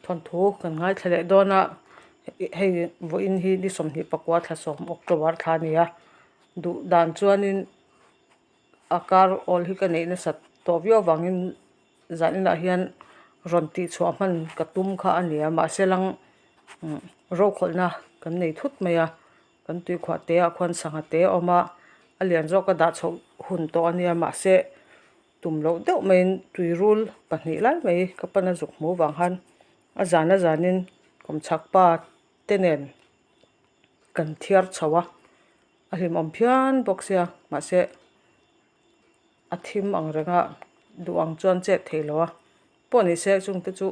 Thawnthu kan ngaithla leh dawn a, hei vawiin hi ni 24 thla 10 October thla a ni a, duh dan chuanin a kar awl hi ka neih nasat tawh viau avangin zan inah hian rawn tih chhuah hman ka tum kha a ni a mahse lang rokhawlhna kan nei thut mai a kan tuikhuah te ah khuan sangha te a awm a a lian zawk a dah chhoh hun tawh a nia mahse tum loh deuh maiin tuirul pahnih lai mai ka pana zuk hmuh vang khan a zan a zanin kawmchhak pa te nen kan thiar chho a a hlimawm phian bawk sia mahse a thim ang renga duh ang chuan chet theih loh a pawh ni se chung te chu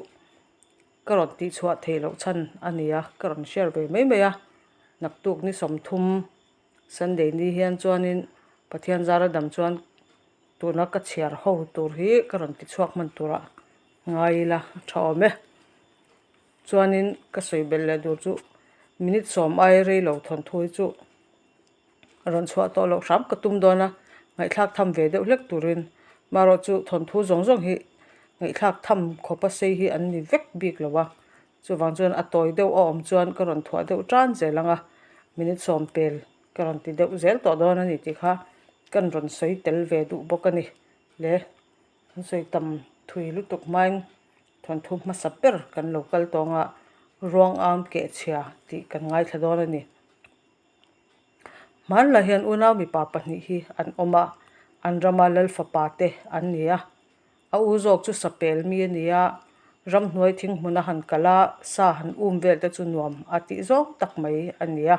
ka rawn tih chhuah theih loh chhan a ni a ka rawn share ve mai mai a naktuk ni 30 Sunday ni hian chuanin Pathian zara dam chuan tuna ka chhiar ho tur hi ka rawn ti chhuak hman turah ngai ila a tha awm e chuanin ka sawi belh leh tur chu minute 10 ai rei lo thawnthu hi chu. Rawn chhuah tawh loh hram ka tum dawn a, ngaihthlak tham ve deuh hlek turin marawh chu thawnthu zawng zawng hi ngaihthlak tham khawpa sei hi an ni vek bik lo a, chuvang chuan a tawi deuh a awm chuan ka rawn thuah deuh tan zel ang a, minute 10 pel ka rawn ti deuh zel tawh dawn a ni tih kha kan rawn sawi tel ve duh bawk a ni le, kan sawi tam thui lutuk hmain thawnthu hmasa ber kan lo kal tawng a, ruangam kehchhia tih kan ngaithla dawn a ni. Hmanlai hian unau mipa pahnih hi an awm a, an rama lal fapa te an ni a. A u zawk chu sapel mi a ni a, ramhnuai thing hmuna han kal a, sa han um vel te chu nuam a tih zawng tak mai a ni a.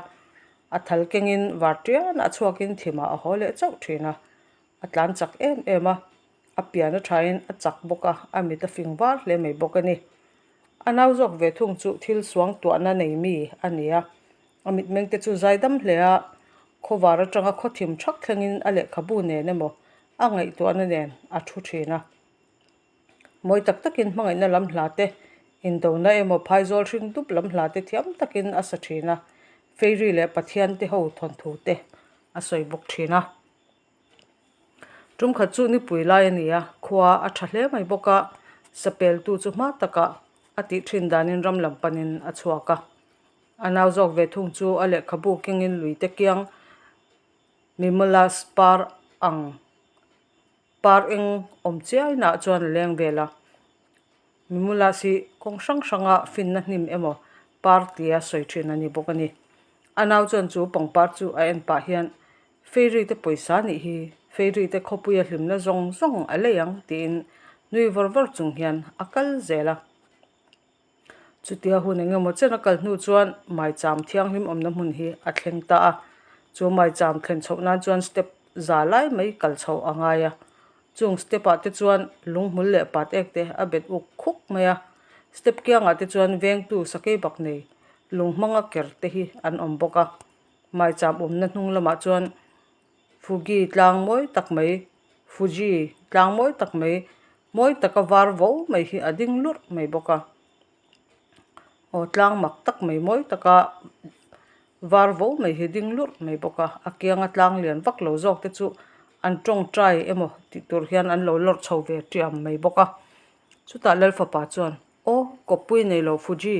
A thal kengin vartianah a chhuakin thimah a haw leh chauh thin a, a tlan chak em em a, a pian a thain a chak bawk a, a mit a fing var hle mai bawk a ni. A nau zawk ve thung chu thil suang tuahna nei mi a ni a, A mitmeng te chu zaidam hle a, khawvar atanga khawthim thak thlengin a lehkhabu nen emaw a ngaihtuahna nen a thu thin a. Mawi tak takin hmangaihna lam hla te, indona emaw phaizawl hring dup lam hla te thiam takin a sa thin a, Fairy leh Pathian te ho thawnthu te a sawi bawk thin a. Tum khat chu nipui lai a ni a, khua a tha hle mai bawk a, sapeltu chu hma takah a tih thin danin ram lam panin a chhuak a. A nau zawk ve thung chu a lehkhabu kengin lui te kiang Mimulus par ang par eng awm chiainah chuan a leng vel a. Mimulus hi kawng hrang hranga finna hnim emaw par tia sawi thin a ni bawk a ni. A nau chuan chu pangpar chu a en pah hian Fairy te pawisa nih hi Fairy te khawpuia hlimna zawng zawng a lei ang tiin nui vawr vawr chung hian a kal zel a. Chutia hun eng emaw chen a kal hnu chuan maicham thianghlim awmna hmun hi a thleng ta a, chu maicham thlen chhoh nan chuan step za lai mai kal chhoh a ngai a, chung step ah te chuan lunghmul leh pat ek te a bet uk khuk mai a, step kiangah te chuan vengtu sakei bak nei lung hmanga ker te hi an awm bawk a, maicham awmna hnung lamah chuan Fugi tlang mawi tak mai Fuji tlang mawi tak mai Mawi taka var vo mai hi a ding lurh mai bawk a, aw tlang mak tak mai mawi taka var vo mai hi ding lurh mai bawk a, a kianga tlang lian vak lo zawk te chu an tawngtai emaw tih tur hian an lo lawr chho ve tiam mai bawk a, chutah Lalfapa chuan Aw kawppui nei lo Fuji,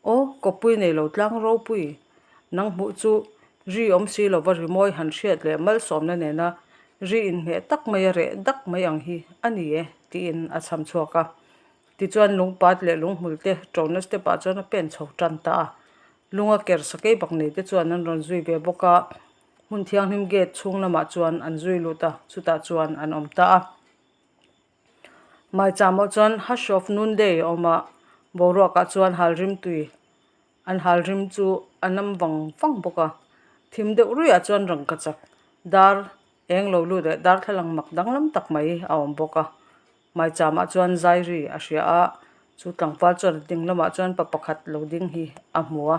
aw kawppui nei lo tlang ropui, nang hmuh chu ri awm si lova rimawi han hriat leh malsawmna nena ri inhmeh tak maia reh dak mai ang hi a ni e tiin a chham chhuak a. Tichuan lungpat leh lunghmul te ṭona step ah chuan a pen chho tan ta a. Lunga ker sakei bak nei te chuan an rawn zui ve bawk a, hmun thianghlim gate chhung lamah chuan an zui lut a, chutah chuan an awm ta a. Maicham ah chuan hush of noonday a awm a, boruakah chuan halrim tui an halrim chu a nam vang vang bawk a, thim deuh ruihah chuan rangkachak dar eng lo lut leh darthlalang mak danglam tak mai a awm bawk a, maicham ah chuan zai ri a hria a, chu tlangval chuan a ding lamah chuan pa pakhat lo ding hi a hmu a,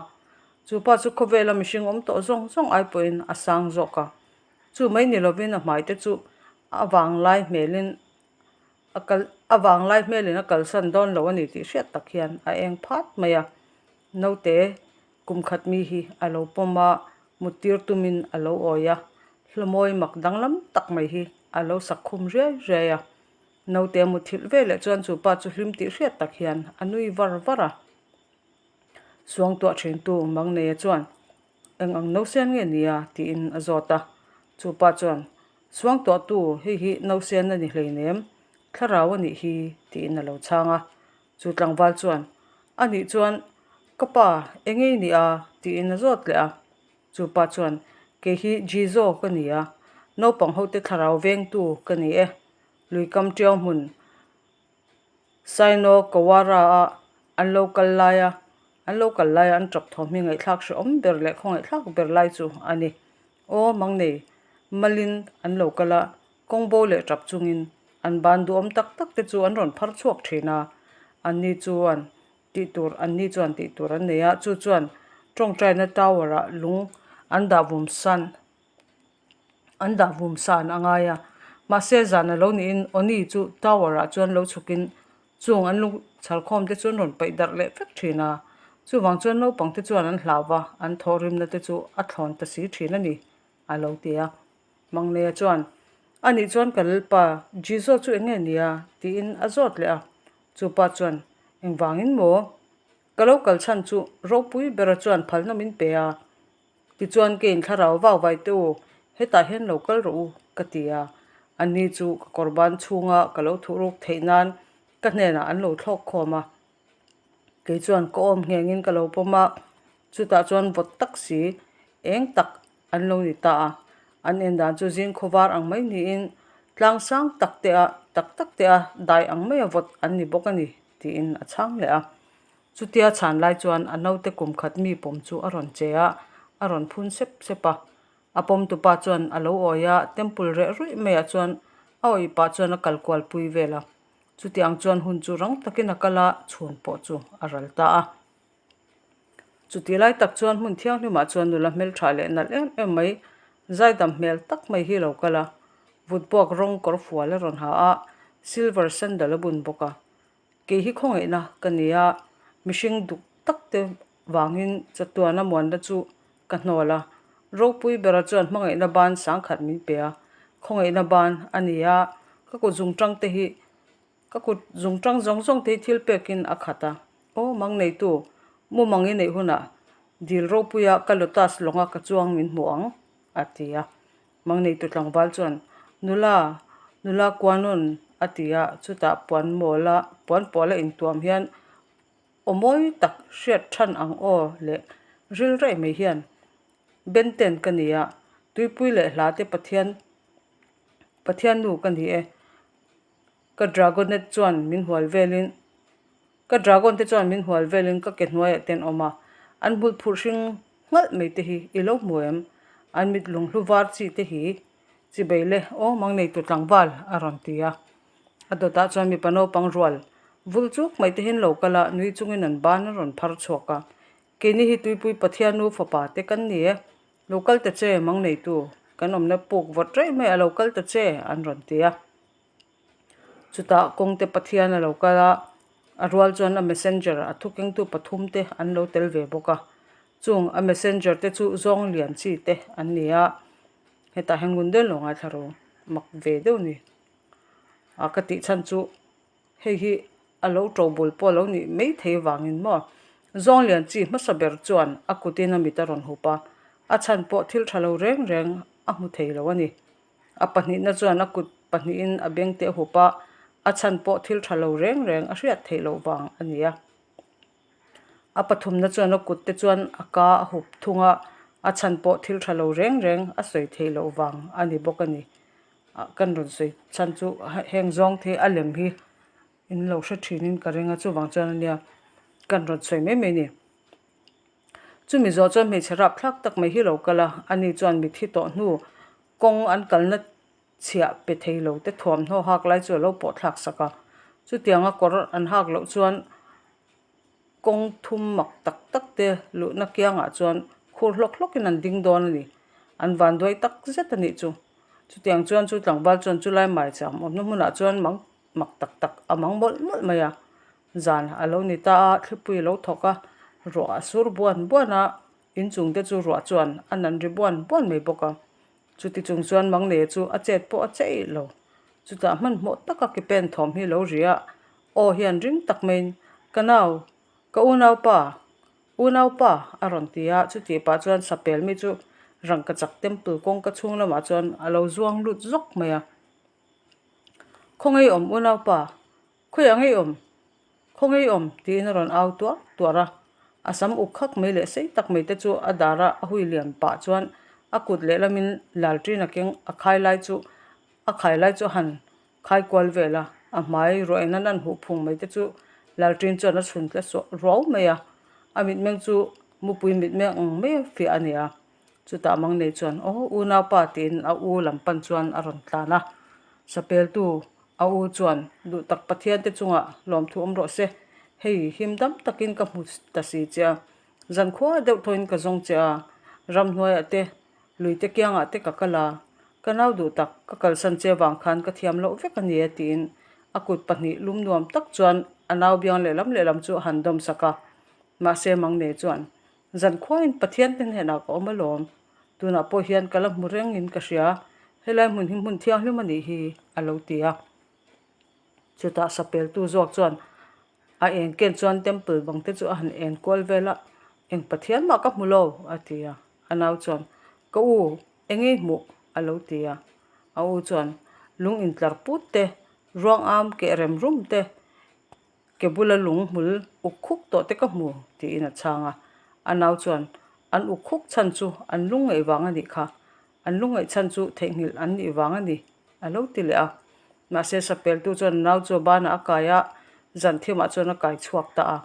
chu pa chu khawvela mihring awm tawh zawng zawng ai pawhin a sang zawk a. Chu mai ni lovin a hmai te chu a vanglai hmelin a kal a vanglai hmelin a kalsan dawn lo a ni tih hriat tak hian a eng phat mai a. Naute kum khat mi hi a lo pawm a, mut tir tumin a lo awi a, hlamawi mak danglam tak mai hi a lo sak khum riai riai a. Naute a muthilh ve leh chuan chu pa chu hlim tih hriat tak hian a nui var var a. Suangtuah thintu Mangneia chuan, Eng ang nausen nge nia? tiin a zawt a. Chu pa chuan, Suangtuahtu, hei hi nausen a ni hleinem, thlarau a nih hi, tiin a lo chhang a. Chu tlangval chuan, A nih chuan, ka pa, eng nge i nih a? tiin a zawt leh a. Chu pa chuan, Kei hi Jizo ka ni a, naupang hote thlarau vengtu ka ni e, luikam ṭiau hmun Saino Kawara-a an lo kal laia an lo kal laia an ṭap thawm hi ngaihthlak hrehawm ber leh khawngaihthlak ber lai chu a ni. Aw, mangnei, malin an lo kal a, kawngbo leh ṭap chungin an ban duhawm tak tak te chu an rawn phar chhuak ṭhin a, anni chuan tih tur anni chuan tih tur an nei a, chu chuan ṭawngṭaina tower-ah lung an dah vum san. An dah vum san a ngai a, mahse zan a lo niin Oni chu tower ah chuan lo chhukin chung an lung chhar khawm te chu an rawn paih darh leh vek thin a, chuvang chuan naupang te chuan an hlau va, an thawhrimna te chu a thlawn ta si thin a ni, a lo ti a. Mangneia chuan, A nih chuan ka lalpa, Jizo chu eng nge nia? tiin a zawt leh a. Chupa chuan, Engvangin maw? Ka lo kal chhan chu ropui bera chuan phalna min pe a. Tichuan keiin thlarau vau vai teh u, hetah hian lo kal rawh u, ka ti a. Anni chu ka kawr ban chhunga ka lo thuh ruk theih nan ka hnenah an lo thlawk khawm a. Kei chuan ka awm nghengin ka lo pawm a, chutah chuan vawt tak si eng tak an lo ni ta a. An en dan chu zing khawvar ang mai niin tlang sang tak te a tak tak te a dai ang maia vawt an ni bawk a ni, tiin a chhang leh a. Chutia chhan lai chuan a naute kum khat mi pawm chu a rawn che a, a rawn phun sep sep a. A pawmtupa chuan a lo awi a, temple reh ruih maiah chuan a awih pah chuan a kal kual pui vel a. Chutiang chuan hun chu rang takin a kal a, chhun pawh chu a ral ta a. Chuti lai tak chuan hmun thianghlimah chuan nula hmeltha leh nalh em em mai, zaidam hmel tak mai hi a lo kal a. Vutbuak rawng kawr fual a rawn ha a, silver sandal a bun bawk a. Kei hi khawngaihna ka ni a, mihring duk tak te vangin chatuana muanna chu ka hnawl a. Ropui bera chuan hmangaihna ban sangkhat min pe a, khawngaihna ban a ni a, ka kut zungtang te hi ka kut zungtang zawng zawng te hi thil pekin a khat a. Aw mang neitu, mumang i neih hunah dil ropuia ka lotus lawnga ka chuang min hmu ang, a ti a. Mangneitu tlangval chuan, Nula, nula Kuanun, a ti a, chutah puan mawla, puan pawla intuam hian aw mawi tak hriat than ang aw leh ril raih mai hian Benten ka ni a, tuipui leh hla te Pathian, Pathian nu ka ni e, ka dragonet chuan min hual velin, Ka dragon te chuan min hual velin ka ke hnuaiah te an awm a, an hmul phurh hring nghalh mai te hi i lo hmu em? An mit lunghlu var chi te hi chibei le aw mang neitu tlangval a rawn ti a. A dawtah chuan mipa naupang rual vul chuk mai te hian lo kal a, nui chungin an ban a rawn phar chhuak a. Keini hi Tuipui Pathianu fapa te kan ni e, lo kal ta che mang neitu kan awmna puk vawt raih mai a lo kal ta che an rawn ti a. Chutah kawngte Pathian a lo kal a, a rual chuan a messenger a thukengtu pathum te an lo tel ve bawk a. Chung a messenger te chu zawng lian chi te an ni a, hetah hian ngun deuh lo ngaithla ru mak ve deuh a ni. A ka tih chhan chu hei hi a lo to bul pawh a lo nih mai thei avangin maw zawng lian chi hmasa ber chuan a kutin a mit a rawn hup a, a chhan pawh thil tha lo reng reng a hmu thei lo a ni. A pahnihna chuan a kut pahnihin a beng te a hup a, a chhan pawh thil tha lo reng reng a hriat theih loh vang a ni a. A pathumna chuan a kut te chuan a ka a hup thung a, a chhan pawh thil tha lo reng reng a sawi theih loh vang a ni bawk a ni. Kan rawn sawi chhan chu heng zawng te a lem hi in lo hre thinin ka ring a, chuvang chuan a nia kan rawn sawi mai mai a ni. Chumi zawh chuan hmeichhe rapthlak tak mai hi lo kal a, ani chuan mithi tawh hnu kawng an kalna chhiah pe thei lo te thuamhnaw hak lai chu a lo pawh thlak sak a. Chutianga kawr an hak loh chuan kawng thum mak tak tak te luhna kiangah chuan khur hlawk hlawkin an ding dawn a ni. An vanduai tak zet a nih chu. Chutiang chuan chu tlangval chuan chulai maicham awmna hmunah chuan mang mak tak tak a mang mawlh mawlh mai a. Zan a lo ni ta a, thlipui a lo thawk a, ruah a sur buan buan a, inchung te chu ruah chuan a nan ri buan buan mai bawk a. Chuti chung chuan Mangneia chu a chet pawh a che eih lo. Chutah hmanhmawh taka ke pen thawm hi lo ri a, aw hian ring tak maiin, Ka nau, ka unaupa, unaupa a rawn ti a, chutih pah chuan sapel mi chu rangkachak temple kawngka chhung lamah chuan a lo zuang lut zawk mai a. Khawngaih awm unaupa, khawiah ngei awm? Khawngaih awm? tiin a rawn au tuar tuar a. A sam uk khak mai leh sei tak mai te chu a dar a a hui liam pah chuan a kut lehlamin lalṭin a keng a khai lai chu a khai lai chu a han khai kual vel a, a hmai ruahin a nan huh phung mai te chu lalṭin chuan a chhun tle suah ruau mai a, a mitmeng chu mupui mitmeng ang mai a fiah a ni a. Chutah Mangnei chuan, Aw unaupa tiin a u lam pan chuan a rawn tlan a. Sapeltu a u chuan, Duhtak Pathian te chungah lawmthu awm rawh se, hei him dam takin ka hmu ta si che a, zankhua deuh thawin ka zawng che a, ramhnuaiah te, lui te kiangah te ka kal a, ka nau duhtak ka kalsan che vang khan ka thiam loh vek a ni e tiin a kut pahnih lum nuam tak chuan a nau biang lehlam lehlam chu a han dawm sak a. Mahse Mangnei chuan, Zankhuain Pathian te hnenah ka awm alawm. Tunah pawh hian ka la hmu rengin ka hria. Helai hmun hi hmun thianghlim a nih hi, a lo ti a. Chutah sapeltu zawk chuan a eng ken chuan temple bang te chu a han en kual vel a, Eng Pathian mah ka hmu lo, a ti a. A nau chuan, Ka u, eng i hmuh? a lo ti a. A u chuan, Lung intlar put te, ruang am keh rem rum te, Ke bula lung hmul uk khuk tawh te ka hmu, tiin a chhang a. A nau chuan, An uk khuk chhan chu an lung ngaih vang a nih kha. An lung ngaih chhan chu theihnghilh an nih vang a ni, a lo ti leh a. Mahse, sapeltu chuan a nau chu a banah a kai a, zan thimah chuan a kai chhuak ta a.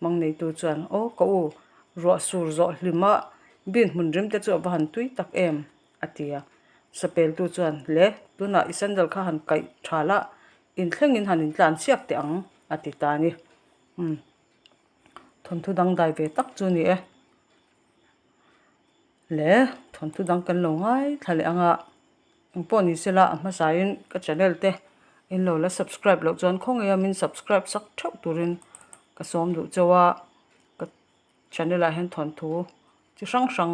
Mang neitu chuan, Aw ka u, ruah sur zawh hlima bin hmun rim te chu a va han tui tak em? a ti a. Sapeltu chuan, Le, tunah i sandal kha han kaih tha la, Inthlengin han intlan chhiak teh ang, a ti ta a ni. Umm, thawnthu dang dai ve tak chu a ni e. Le, thawnthu dang kan lo ngaithla leh ang a, engpawh ni sela a hmasain ka channel te in lo la subscribe loh chuan khawngaih a min subscribe sak theuh turin ka sawm duh chauh a, ka channel ah hian thawnthu chi hrang hrang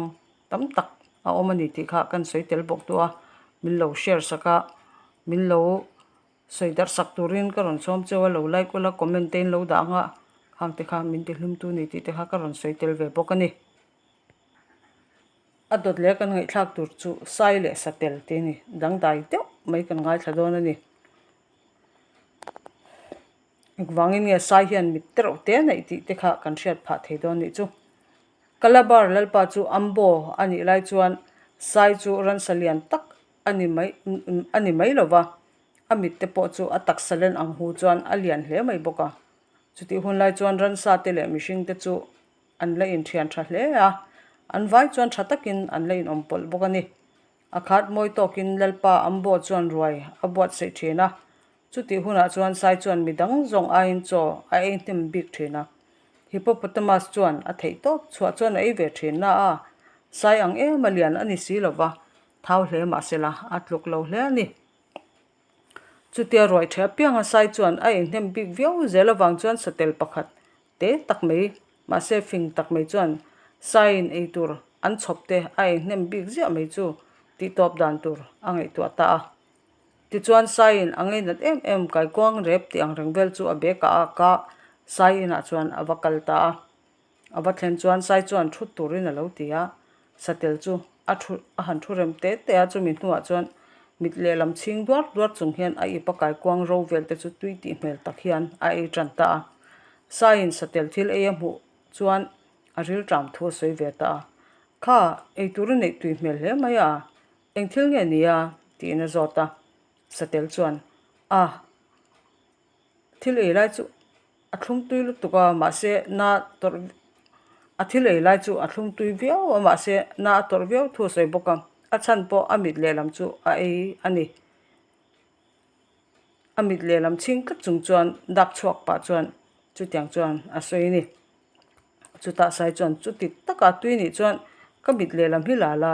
tam tak a awm a ni tih kha kan sawi tel bawk duh a, min lo share sak a, min lo sawi darh sak turin ka rawn sawm cheu a, lo like ula comment te in lo dah ang a, khang te kha min ti hlum tu ni tih te kha ka rawn sawi tel ve bawk a ni. A dawt leh kan ngaihthlak tur chu sai leh satel tih a ni, dangdai deuh mai kan ngaithla dawn a ni. Engvangin nge sai hian mit te reuh te neih tih te kha kan hriat phah thei dawn nih chu. Calabar lalpa chu Ambo a nih lai chuan sai chu ransa lian tak a ni mai a ni mai lo va, a mit te pawh chu a taksa len ang hu chuan a lian hle mai bawk a. Chutih hun lai chuan ransa te leh mihring te chu an la inthian tha hle a, an vai chuan tha takin an la inawm pawlh bawk a ni. A khat mawi tawkin lalpa Ambo chuan ruai a buatsaih thin a, Chutih hunah chuan Sai chuan mi dang zawng aiin chaw a ei hnem bik thin a. Hippopotamus chuan a theih tawp chhuah chuan a ei ve thin na a, Sai ang em a lian a ni si lo va, thau hle mah sela a tluk lo hle a ni. Chutia ruai ṭhe apianga Sai chuan a ei hnem bik viau zel avang chuan satel pakhat te tak mai, mahse fing tak mai chuan Saiin ei tur an chhawp te a ei hnem bik ziah mai chu tihtawp dan tur a ngaihtuah ta a. Tichuan Saiin a ngeinat em em kaikuang rep tih ang reng vel chu a bag ah a ak a, Sai inah chuan a va kal ta a. A va thlen chuan Sai chuan thut turin a lo ti a, satel chu a thu a han thu rem te te a, chumi hnuah chuan mit lehlam chhing duar duar chung hian a ip a kaikuang ro vel te chu tui tih hmel tak hian a ei tan ta a. Saiin satel thil ei a hmuh chuan a rilṭam thu a sawi ve ta a, Kha, ei tur i neih tui hmel hle mai a, Eng thil nge nia? tiin a zawt a. Satel chuan, A, thil ei lai chu a thlum tui lutuk a, mahse na tawrh a thil ei lai chu a thlum tui viau a, mahse na a tawrh viau thu a sawi bawk a, a chhan pawh a mit lehlam chu a ei a ni. A mit lehlam chhing tlat chung chuan dak chhuak pah chuan chutiang chuan a sawi a ni. Chutah sai chuan chuti taka tui nih chuan ka mit lehlam hi la la,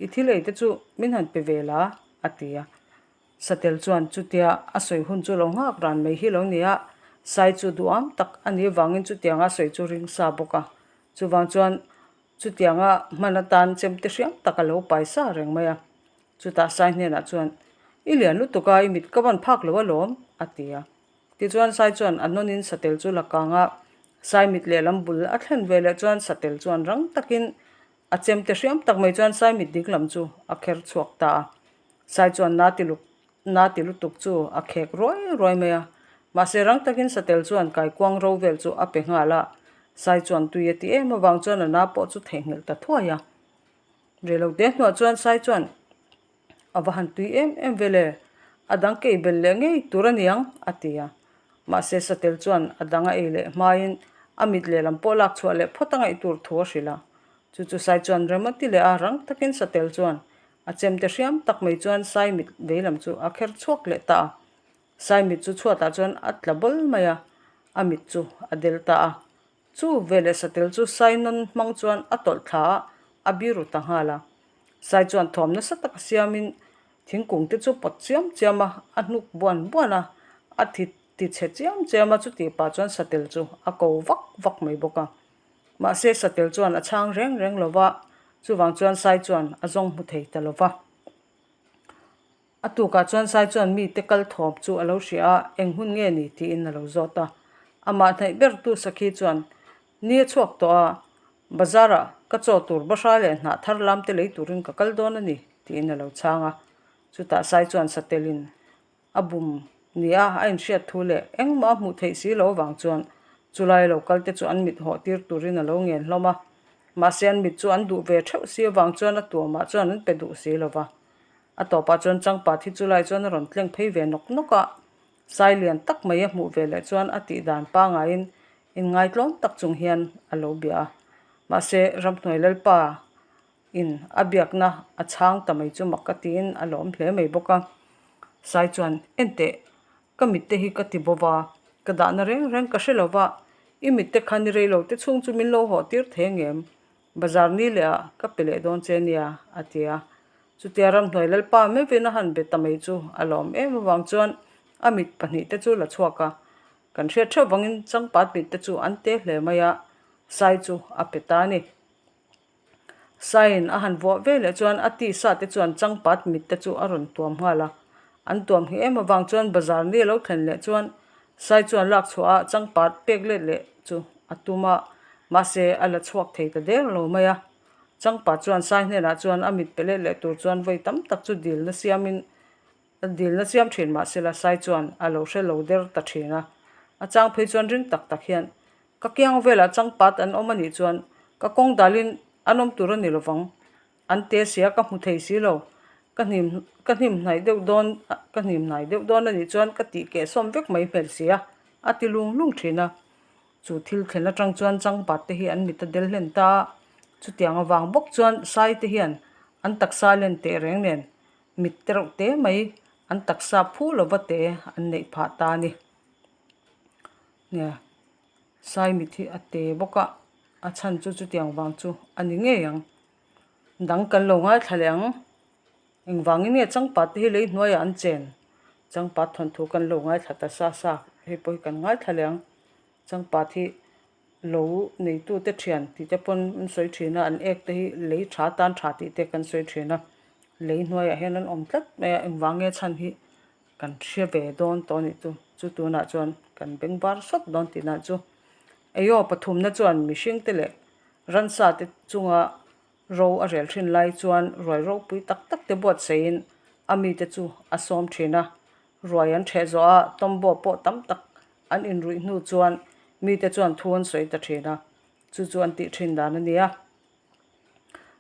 i thil ei te chu min han pe ve la, a ti a. Satel chuan chutia a sawi hun chu lo nghak ran mai hi lo ni a, sai chu duham tak a nih avangin chutianga a sawi chu ring sa bawk a. Chuvang chuan chutianga hman atan chemte hriam tak a lo pai sa reng mai a. Chutah sai hnenah chuan. I lian lutuk a, i mit ka van phak lo alawm, a ti a. Tichuan Sai chuan a nawnin satel chu la kang a, Sai mit lehlam bul a thlen ve leh chuan satel chuan rang takin a chemte hriam tak mai chuan Sai mit ding lam chu a kher chhuak ta a. Sai chuan na ti luk na ti lutuk chu a khek ruai ruai mai a. Mahse rang takin satel chuan kaikuang ro vel chu a pe nghal a, Sai chuan tui a ti em avang chuan a na pawh chu theihnghilh ta thuai a. Reilote hnuah chuan Sai chuan A va han tui em em vel e, a dang kei bel leh ngei tur a niang, a ti a. Mahse Satel chuan a dang a ei leh hmain a mit lehlam pawh lak chhuah leh phawt a ngaih tur thu a hrilh a. Chu chu Sai chuan rem a ti leh a, rang takin Satel chuan a chemte hriam tak mai chuan Sai mit veilam chu a kher chhuak leh ta a. Sai mit chu chhuatah chuan a tla bawl mai a, a mit chu a del ta a. Chu veleh Satel chu Sai nawn hmang chuan a tawlh thla a, a biru ta nghal a. Sai chuan thawm nasa taka siamin thingkung te chu pawt chiam chiam a, a hnuk buan buan a, a thi ti chhe chiam chiam a, chutih pah chuan Satel chu a ko vak vak mai bawk a. Mahse Satel chuan a chhang reng reng lo va, chuvang chuan Sai chuan a zawng hmu thei ta lo va. A tukah chuan Sai chuan mite kal thawm chu a lo hria a, eng hun nge ni tiin a lo zawt a. Amah hnaih bertu Sakhi chuan, Ni a chhuak tawh a, bazar-ah ka chaw tur bahra leh hnah thar lam te lei turin ka kal dawn a ni, tiin a lo chhang a. Chutah Sai chuan Satelin a bum nia a inhriat thu leh engmah a hmuh theih si lo avang chuan chulai lo kal te chu an mit hawh tir turin a lo ngen hlawm a. Mahse an mit chu an duh ve theuh si avang chuan a tuamah chuan an pe duh si lo va. A tawpah chuan changpat hi chulai chuan a rawn tleng phei ve nawk nawk a, sai lian tak mai a hmuh ve leh chuan a tih dan pangaiin inngaitlawm tak chung hian a lo bia a. Mahse, ramhnuai lalpa in a biakna a chhang ta mai chu mak ka tiin a lawm hle mai bawk a. Sai chuan, Enteh, ka mitte hi ka ti bo va, ka dahna reng reng ka hre lo va, i mitte kha ni rei lo te chhung chu min lo haw tir thei angem? Bazar ni leh ah ka pe leh dawn che nia, a ti a. Chutia ramhnuai lalpa meuhin a han be ta mai chu a lawm em avang chuan a mit pahnihte chu la chhuak a. Kan hriat theuh vangin changpat mitte chu an te hle mai a, sai chu a pe ta a ni. Saiin a han vuah ve leh chuan a tisa te chuan changpat mitte chu a rawn tuam nghal a. An tuam ngheh em avang chuan bazar ni a lo thlen leh chuan Sai chuan lak chhuah a changpat pek let leh chu a tum a, mahse a la chhuak thei ta der lo mai a. Changpat chuan Sai hnenah chuan a mit pe let leh tur chuan vawi tam tak chu dilna siamin dilna siam thin mahsela Sai chuan a lo hre lo der ta thin a. A chang phei chuan ring tak tak hian ka kiang velah changpat an awm a nih chuan ka kawng dalin an awm tur a ni lovang An te sia ka hmu thei si lo, ka hnim ka hnim hnaih deuh dawn ka hnim hnai deuh dawn a nih chuan ka tih keh sawm vek mai hmel sia a ti lung lung thin a. Chu thil thlen atang chuan changpat te hi an mit a del hlen ta a, chutiang avang bawk chuan sai te hian an taksa len teh reng nen mit te reuh te mai an taksa phu lova te an neih phah ta a ni. Nia. Sai mit hi a te bawk a, a chhan chu chutiang vang chu a ni ngei ang. Dang kan lo ngaithla leh ang. Engvangin nge changpat te hi lei hnuaiah an chen? Changpat thawnthu kan lo ngaithla ta sa sa, hei pawh hi kan ngaithla leh ang. Changpat hi lo neitute thian tih te pawn an sawi thin a, an ek te hi lei tha tan tha tih te kan sawi thin a. Lei hnuaiah hian an awm tlat mai a, engvang nge chhan hi Kan hria ve dawn tawh anih chu, chu tunah chuan kan beng var sawt dawn tihna chu. Eiaw pathumna chuan mihringte leh ransa te chunga ro a rel thin lai chuan ruai ropui tak tak te buatsaihin a mite chu a sawm thin a. Ruai an theh zawh a, tawmbaw pawh tam tak an inruih hnu chuan mite chuan thu an sawi ta thin a, chu chu an tih thin dan a ni a.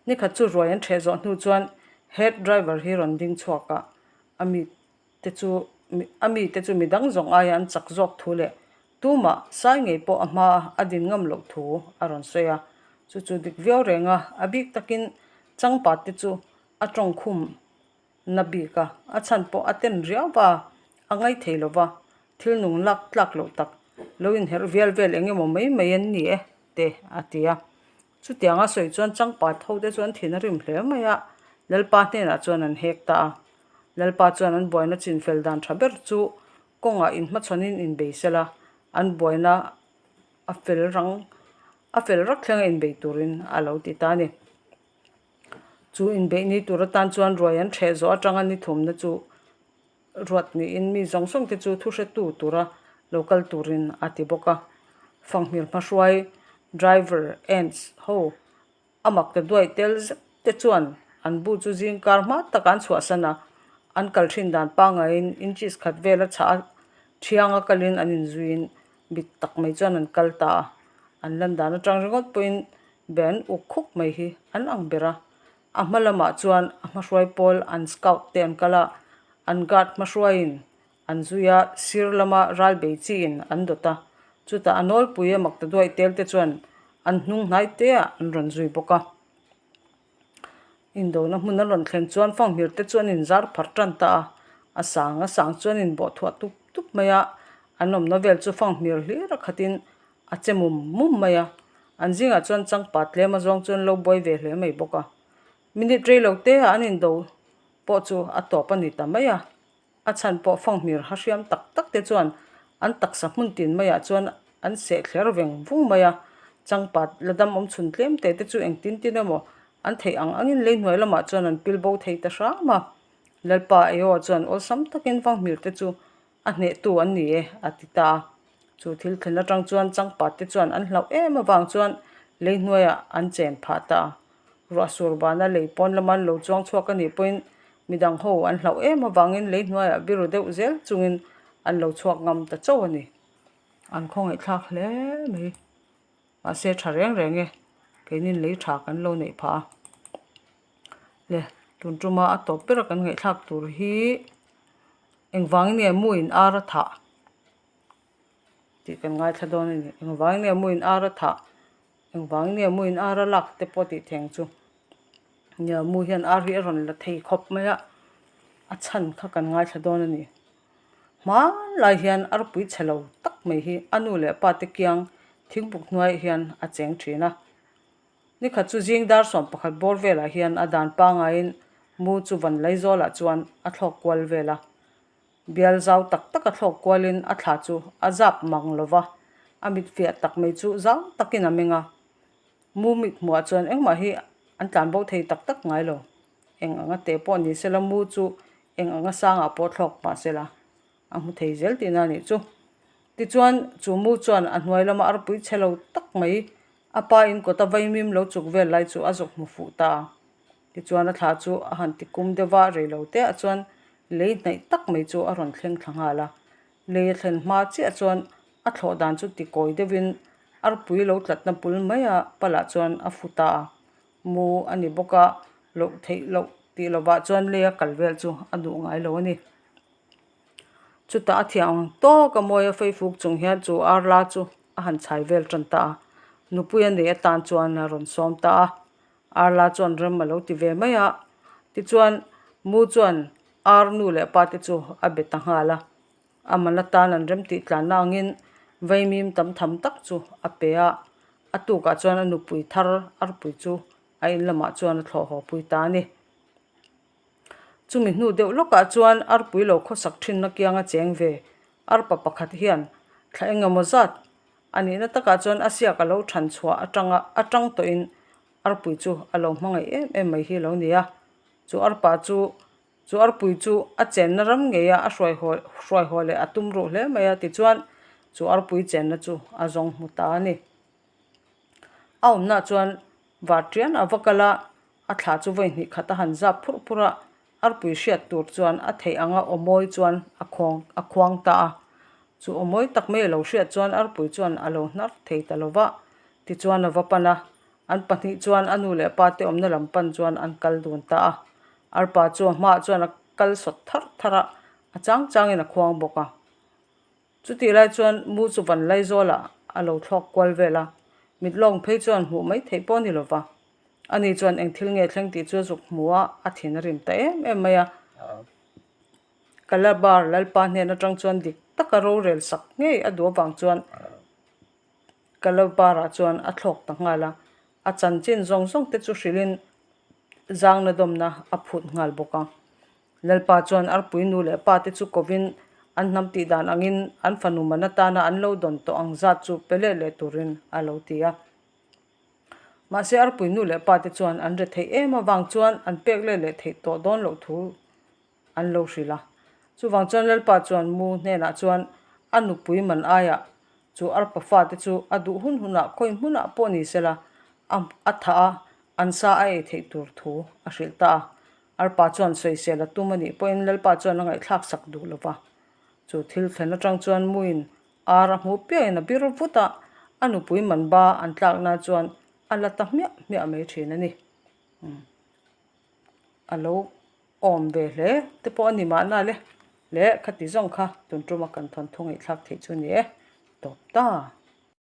Nikhat chu ruai an theh zawh hnu chuan head driver hi rawn ding chhuak a, a mi te chu a mi te chu midang zawng aia an chak zawk thu leh tumah sai ngei pawh a hma a din ngam loh thu a rawn sawi a. Chu chu dik viau reng a, a bik takin changpat te chu a tawngkhum na bik a, a chhan pawh a ten riau va, a ngai thei lo va, thil nung lak tlak loh tak lo inherh vial vel eng emaw mai mai an ni e te a ti a. Chutiang a sawi chuan changpat ho te chu an thin a rim hle mai a, Lalpa hnenah chuan an hek ta a. Lalpa chuan an buaina chinfel dan tha ber chu kawngah inhmachhawnin inbei sela, an buaina a fel rang a fel rak thlenga inbei turin a lo ti ta a ni. Chu inbeih ni tur atan chuan ruai an ṭheh zawh aṭanga ni thumna chu. Ruat niin mi zawng zawng te chu thuhretu tura lo kal turin a ti bawk a. Fanghmir hmahruai, driver, ants ho a mak ta duai tel zet te chuan an bu chu zing kar hma takah an chhuahsan a, an kal thin dan pangaiin inches khat vela chhah a thianga kalin an inzuiin bit tak mai chuan an kal ta a. An lan dan atang ringawt pawhin be an uk khuk mai hi an ang ber a. A hma lamah chuan a hmahruai pawl an scout te an kal a, an guard hmahruaiin an zui a, sir lama ral bei chiin an dawt a. Chutah a nawlpui a mak ta duaih tel te chuan an hnung hnai te ah an rawn zui bawk a. Indona hmun an rawn thlen chuan fanghmir te chu an inzar phar tan ta a, a sang a sang chuan inbawh thuah tup tup mai a, an awmna vel chu fanghmir hlir a khatin A che mum mum mai a, an zingah chuan changpat tlem azawng chu an lo buai ve hle mai bawk a. Minute rei lo te ah an indo pawh chu a tawp a ni ta mai a, a chhan pawh fanghmir ha hriam tak tak te chuan an taksa hmun tin maiah chuan an seh thler veng vung mai a, changpat la dam awm chhun tlem te te chu engtin tin emaw an theih ang angin lei hnuai lamah chuan an pil bo thei ta hram a. Lalpa Eoa chuan awlsam takin fanghmir te chu A hnehtu an ni e, a ti ta a. Chu thil thlen atang chuan changpat te chuan an hlauh em avang chuan lei hnuaiah an chen phah ta a. Ruah sur bana lei pawn lama an lo chuang chhuak a nih pawhin midang ho an hlauh em avangin lei hnuaiah biru deuh zel chungin an lo chhuak ngam ta chauh a ni. An khawngaihthlak hle mai. Mahse tha reng reng e, keinin lei tha kan lo neih phah a. Le, tun tuma a tawp bera kan ngaihthlak tur hi Engvangin nge muin ar a thah tih kan ngaithla dawn a ni. Engvangin nge muin ar a thah, engvangin nge muin ar a lak te pawh tih theng chu. Nia mu hian ar hi a rawn la thei khawp mai a, a chhan kha kan ngaithla dawn a ni. Hmanlai hian arpui chhe lo tak mai hi a nu leh pa te kiang thingbuk hnuaiah hian a cheng thin a. Nikhat chu zing dar 11 bawr velah hian a dan pangaiin mu chu van Laizawlah chuan a thlawk kual vel a. Bial zau tak taka thlawk kualin a thla chu a zap mang lo va, a mit fiah tak mai chu zau takin a meng a. Mu mit hmuhah chuan engmah hi an tlan bo thei tak tak ngai lo. Eng anga teh pawh ni sela mu chu eng anga sangah pawh thlawk mah sela a hmu thei zel tihna a nih chu. Tichuan chu mu chuan a hnuai lama arpui chhe lo tak mai A pa in kawta vaimim lo chuk vel lai chu a zawk hmu fuh ta a. Tichuan a thla chu a han ti kum deuh va, rei lo te ah chuan lei hnaih tak mai chu a rawn thleng thla nghal a. Lei a thlen hma chiah chuan a thlawh dan chu ti kawi deuh in arpui lo tlatna bul mai a palah chuan a fu ta a. Mu a ni bawk a, loh theih loh tih lovah chuan lei a kal vel chu a duh ngai lo a ni. Chutah a thiam ang tawk a mawi a feifuk chung hian chu arla chu a han chhai vel tan ta a, nupui a neih atan chuan a rawn sawm ta a, arla chuan rem a lo ti ve mai a, tichuan mu chuan ar nu leh pa te chu a be ta nghal a, a man atan an rem tih tlanna angin vaimim tam tham tak chu a pe a, a tukah chuan a nupui thar arpui chu a in lamah chuan a thlawh haw pui ta a ni. Chumi hnu deuh lawkah chuan arpui lo khawsak thinna kianga cheng ve arpa pakhat hian thla eng emaw zat a nihna takah chuan a siak a lo than chhuah atanga atang tawhin arpui chu a lo hmangaih em em mai hi a lo ni a. Chu arpa chu chu arpui chu a chenna ram ngeia a hruai haw hruai haw leh a tum ruh hle mai a tichuan chu arpui chenna chu a zawng hmu ta a ni. A awmnaah chuan varṭian a va kal a, a thla chu vawi hnih khat a han zap phurh phurh a, arpui hriat tur chuan a theih anga aw mawi chuan a khuang a khuang ta a. Chu aw mawi tak mai a lo hriat chuan arpui chuan a lo hnar thei ta lo va, tichuan a va pan a, an pahnih chuan a nu leh pa te awmna lam pan chuan an kal dun ta a. Arpa chu a hmaah chuan a kal sawt tharh tharh a, a chang changin a khuang bawk a. Chutih lai chuan mu chu van Laizawlah a lo thlawk kual vel a, mit lawng phei chuan hmuh mai theih pawh a ni lo va. Ani chuan eng thil nge thleng tih chu a zuk hmu a, a thin a rim ta em em mai a. Kalabar Lalpa hnen atang chuan dik taka rorel sak ngei a duh avang chuan Kalabar-ah chuan a thlawk ta nghal a, a chanchin zawng zawng te chu hrilhin zangna dawmna a phut nghal bawk a. Lalpa chuan arpui nu leh pa te chu kovin an hnam tih dan angin an fanu man atana an lo dawn tawh ang zat chu pe leh leh turin a lo ti a. Mahse arpui nu leh pa te chuan an re theih em avang chuan an pek leh leh theih tawh dawn loh thu an lo hrilh a. Chuvang chuan Lalpa chuan Mu hnenah chuan a nupui man aiah chu arpa fate chu a duh hun hunah khawi hmunah pawh ni sela a a thah a, an sa a ei theih tur thu a hrilh ta a. Arpa chuan sawisel a tum a nih pawhin Lalpa chuan a ngaihthlak sak duh lo va. Chu thil thlen atang chuan Muin ar a hmuh piahin a bir vut a, a nupui man ba an tlak nan chuan a la ta hmiah hmiah mai thin a ni. A lo awm ve hle te pawh a ni mahna le, le khati zawng kha tun tuma kan thawnthu ngaihthlak theih chu a ni e, tawp ta.